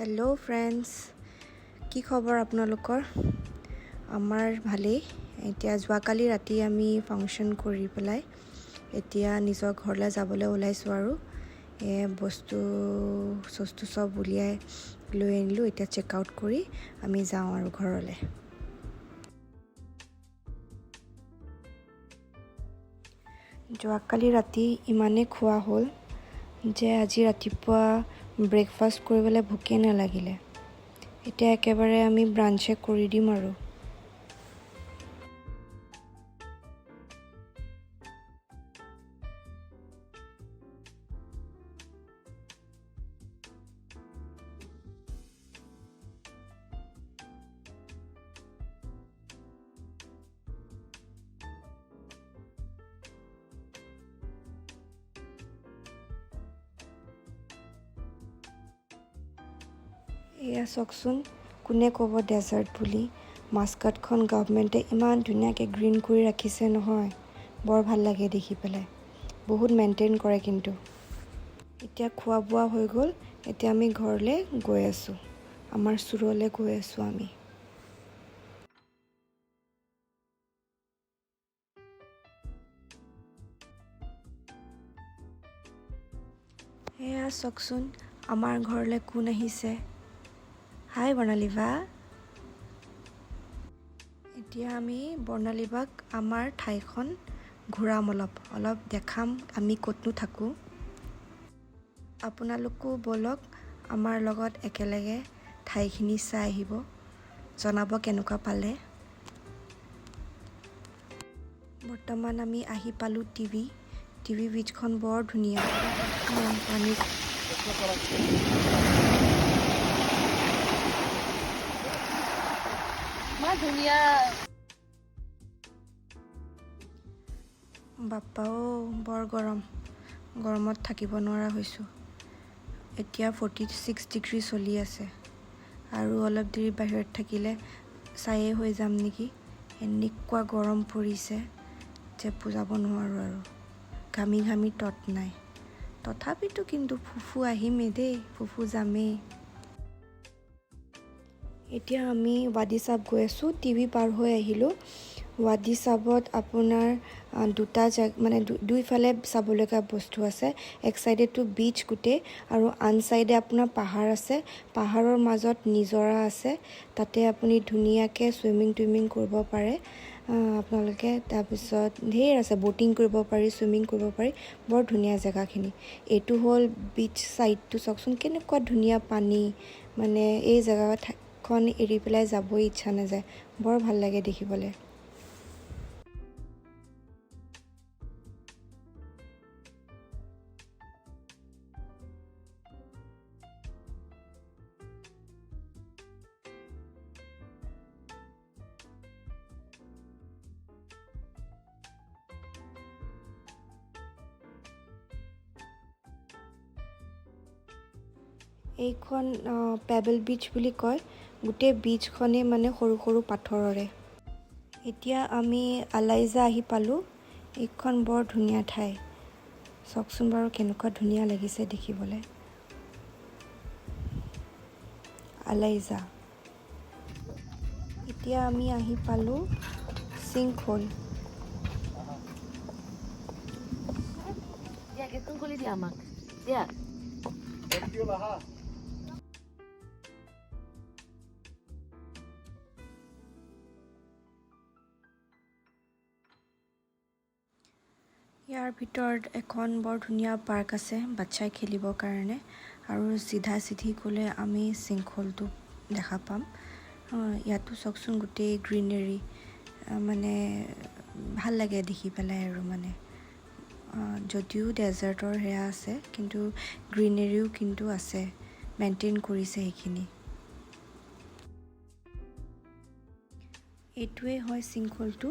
Hello' friends, কি খবৰ আপোনালোকৰ? আমাৰ ভালেই। এতিয়া যোৱাকালি ৰাতি আমি ফাংচন কৰি পেলাই এতিয়া নিজৰ ঘৰলৈ যাবলৈ ওলাইছোঁ আৰু এই বস্তু চস্তু চব উলিয়াই লৈ আনিলোঁ। এতিয়া চেক আউট কৰি আমি যাওঁ আৰু ঘৰলৈ। যোৱাকালি ৰাতি ইমানেই খোৱা হ'ল যে আজি ৰাতিপুৱা ব্ৰেকফাষ্ট কৰিবলৈ ভোকেই নালাগিলে। এতিয়া একেবাৰে আমি ব্ৰাঞ্চে কৰি দিম আৰু। এয়া চাওকচোন, কোনে ক'ব ডেজাৰ্ট বুলি। মাস্কাটখন গভমেণ্টে ইমান ধুনীয়াকৈ গ্ৰীণ কৰি ৰাখিছে নহয়, বৰ ভাল লাগে দেখি পেলাই। বহুত মেইনটেইন কৰে কিন্তু। এতিয়া খোৱা বোৱা হৈ গ'ল, এতিয়া আমি ঘৰলৈ গৈ আছোঁ, আমাৰ চুৰলৈ গৈ আছোঁ আমি। এয়া চাওকচোন, আমাৰ ঘৰলৈ কোন আহিছে। হাই বৰ্ণালীবা। এতিয়া আমি বৰ্ণালীবাক আমাৰ ঠাইখন ঘূৰাম, অলপ অলপ দেখাম আমি ক'তনো থাকোঁ। আপোনালোকো ব'লক আমাৰ লগত একেলগে ঠাইখিনি চাই আহিব, জনাব কেনেকুৱা পালে। বৰ্তমান আমি আহি পালোঁ টিভি। টিভি বিচখন বৰ ধুনীয়া। পানী ইমান ধুনীয়া। বাপ্পাও, বৰ গৰম, গৰমত থাকিব নোৱাৰা হৈছোঁ। এতিয়া 46 ডিগ্ৰী চলি আছে আৰু অলপ দেৰি বাহিৰত থাকিলে ছায়ে হৈ যাম নেকি, এনেকুৱা গৰম পৰিছে যে বুজাব নোৱাৰোঁ আৰু। ঘামি ঘামি তত নাই। তথাপিতো কিন্তু ফুফু আহিমেই দেই, ফুফু যামেই। এতিয়া আমি ৱাদি চাব গৈ আছোঁ। টিভি পাৰ হৈ আহিলোঁ। ৱাদি চাবত আপোনাৰ দুটা জেগা, মানে দুইফালে চাবলগীয়া বস্তু আছে। এক চাইডেতো বিচ গোটেই আৰু আন চাইডে আপোনাৰ পাহাৰ আছে। পাহাৰৰ মাজত নিজৰা আছে, তাতে আপুনি ধুনীয়াকৈ চুইমিং টুইমিং কৰিব পাৰে আপোনালোকে। তাৰপিছত ঢেৰ আছে, ব'টিং কৰিব পাৰি, চুইমিং কৰিব পাৰি, বৰ ধুনীয়া জেগাখিনি। এইটো হ'ল বিচ চাইডটো, চাওকচোন কেনেকুৱা ধুনীয়া পানী। মানে এই জেগাখন এৰি পেলাই যাবই ইচ্ছা নাযায়, বৰ ভাল লাগে দেখিবলৈ। এইখন পেবেল বিচ বুলি কয়। গোটেই বিচখনেই মানে সৰু সৰু পাথৰৰে। এতিয়া আমি আলাইজা আহি পালোঁ। এইখন বৰ ধুনীয়া ঠাই, চাওকচোন বাৰু কেনেকুৱা ধুনীয়া লাগিছে দেখিবলৈ। আলাইজা। এতিয়া আমি আহি পালোঁ চিংক হোল। দিয়া, গেটখন খুলি দিয়া আমাক দিয়া। ইয়াৰ ভিতৰত এখন বৰ ধুনীয়া পাৰ্ক আছে বাচ্ছাই খেলিবৰ কাৰণে। আৰু চিধা চিধি গ'লে আমি চিংক হোলটো দেখা পাম। ইয়াতো চাওকচোন গোটেই গ্ৰীনেৰী, মানে ভাল লাগে দেখি পেলাই আৰু। মানে যদিও ডেজাৰ্টৰ সেয়া আছে, কিন্তু গ্ৰীনেৰীও কিন্তু আছে, মেইনটেইন কৰিছে সেইখিনি। এইটোৱেই হয় চিংক হোলটো।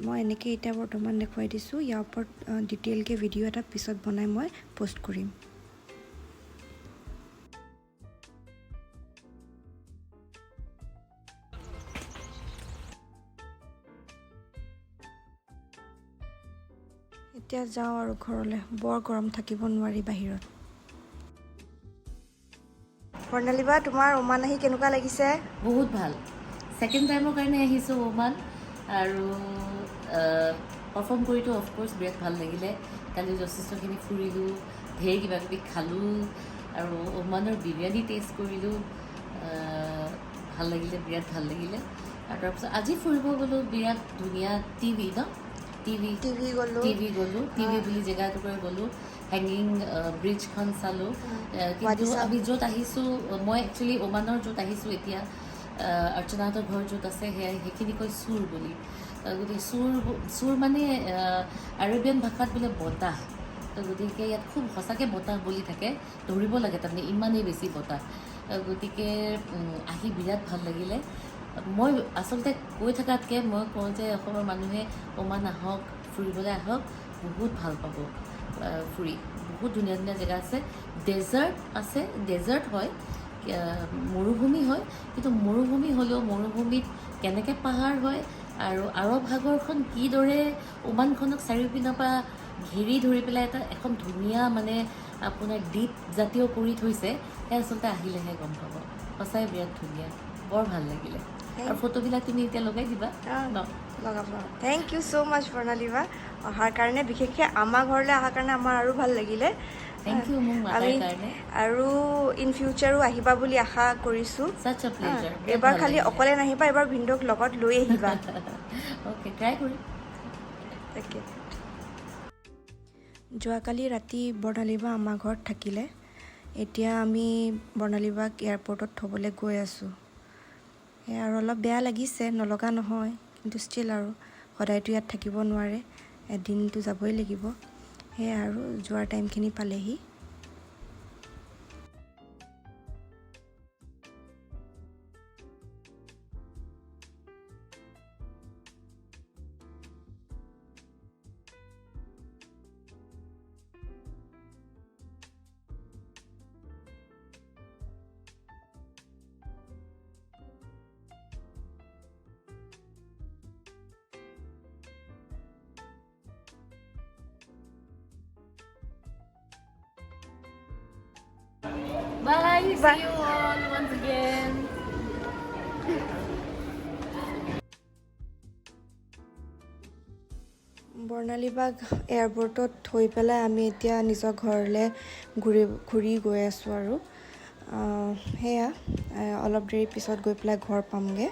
মই এনেকৈ এতিয়া বৰ্তমান দেখুৱাই দিছোঁ। ইয়াৰ ওপৰত ডিটেইলকৈ ভিডিঅ' এটা পিছত বনাই মই পষ্ট কৰিম। এতিয়া যাওঁ আৰু ঘৰলৈ, বৰ গৰম, থাকিব নোৱাৰি বাহিৰত। বৰ্ণালী বা, তোমাৰ ওমান আহি কেনেকুৱা লাগিছে? বহুত ভাল। ছেকেণ্ড টাইমৰ কাৰণে আহিছোঁ ওমান আৰু পাৰফৰ্ম কৰিতো অফক'ৰ্ছ বিৰাট ভাল লাগিলে। কালি যথেষ্টখিনি ফুৰিলোঁ, ঢেৰ কিবা কিবি খালোঁ আৰু ওমানৰ বিৰিয়ানী টেষ্ট কৰিলোঁ। ভাল লাগিলে, বিৰাট ভাল লাগিলে। আৰু তাৰপিছত আজি ফুৰিব গ'লোঁ, বিৰাট ধুনীয়া টিভি ন, টিভি। টিভি গ'লোঁ। টিভি গ'লোঁ, টিভি বুলি জেগা এটুকুৰা গ'লোঁ, হেঙিং ব্ৰিজখন চালোঁ। কিন্তু ৱাদি চাব। আমি য'ত আহিছোঁ, মই একচুৱেলি ওমানৰ য'ত আহিছোঁ এতিয়া, অৰ্চনাহঁতৰ ঘৰ য'ত আছে, সেয়া সেইখিনি কয় চুৰ বুলি। গতিকে চুৰ, চুৰ মানে আৰবিয়ান ভাষাত বোলে বতাহ। তো গতিকে ইয়াত খুব সঁচাকৈ বতাহ বলি থাকে, ধৰিব লাগে তাৰমানে, ইমানেই বেছি বতাহ। গতিকে আহি বিৰাট ভাল লাগিলে। মই আচলতে কৈ থকাতকৈ মই কওঁ যে অসমৰ মানুহে ওমান আহক, ফুৰিবলৈ আহক, বহুত ভাল পাব। ফুৰি বহুত ধুনীয়া ধুনীয়া জেগা আছে। ডেজাৰ্ট আছে, ডেজাৰ্ট হয়, মৰুভূমি হয়, কিন্তু মৰুভূমি হ'লেও মৰুভূমিত কেনেকৈ পাহাৰ হয় আৰু আৰৱ সাগৰখন কিদৰে ওমানখনক চাৰিওপিনৰ পৰা ঘেৰি ধৰি পেলাই এটা এখন ধুনীয়া মানে আপোনাৰ দ্বীপ জাতীয় কৰি থৈছে, সেই আচলতে আহিলেহে গম পাব। সঁচাই বিৰাট ধুনীয়া, বৰ ভাল লাগিলে। আৰু ফটোবিলাক তুমি এতিয়া লগাই দিবা ন? লগাব। Thank you so মাছ বৰ্ণালী বা, অহাৰ কাৰণে। বিশেষকৈ আমাৰ ঘৰলৈ অহাৰ কাৰণে আমাৰ আৰু ভাল লাগিলে। Thank you মোক মাতাৰ আমি কাৰণে। আৰু ইন ফিউচাৰো আহিবা বুলি আশা কৰিছোঁ। Such a pleasure. এইবাৰ খালি অকলে নাহিবা, এইবাৰ ভিনদেউক লগত লৈ আহিবা। অ'কে, ট্ৰাই কৰিম। তাকে। যোৱাকালি ৰাতি বৰ্ণালী বা আমাৰ ঘৰত থাকিলে। এতিয়া আমি বৰ্ণালী বাক এয়াৰপৰ্টত থ'বলৈ গৈ আছোঁ। সেয়া আৰু অলপ বেয়া লাগিছে, নলগা নহয়, কিন্তু ষ্টিল আৰু সদায়তো ইয়াত থাকিব নোৱাৰে, এদিনতো যাবই লাগিব। সেয়া আৰু যোৱাৰ টাইমখিনি পালেহি। Bye. Bye. See you all once again. বৰ্ণালী বাক এয়াৰপৰ্টত থৈ পেলাই আমি এতিয়া নিজৰ ঘৰলৈ ঘূৰি ঘূৰি গৈ আছোঁ আৰু সেয়া অলপ দেৰি পিছত গৈ পেলাই ঘৰ পামগৈ।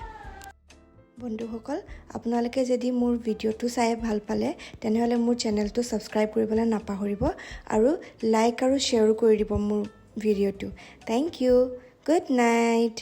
বন্ধুসকল, আপোনালোকে যদি মোৰ ভিডিঅ'টো চাই ভাল পালে, তেনেহ'লে মোৰ চেনেলটো ছাবস্ক্ৰাইব কৰিবলৈ নাপাহৰিব আৰু লাইক আৰু শ্বেয়াৰো কৰি দিব মোৰ ভিডিঅ'টো। Thank you, good night.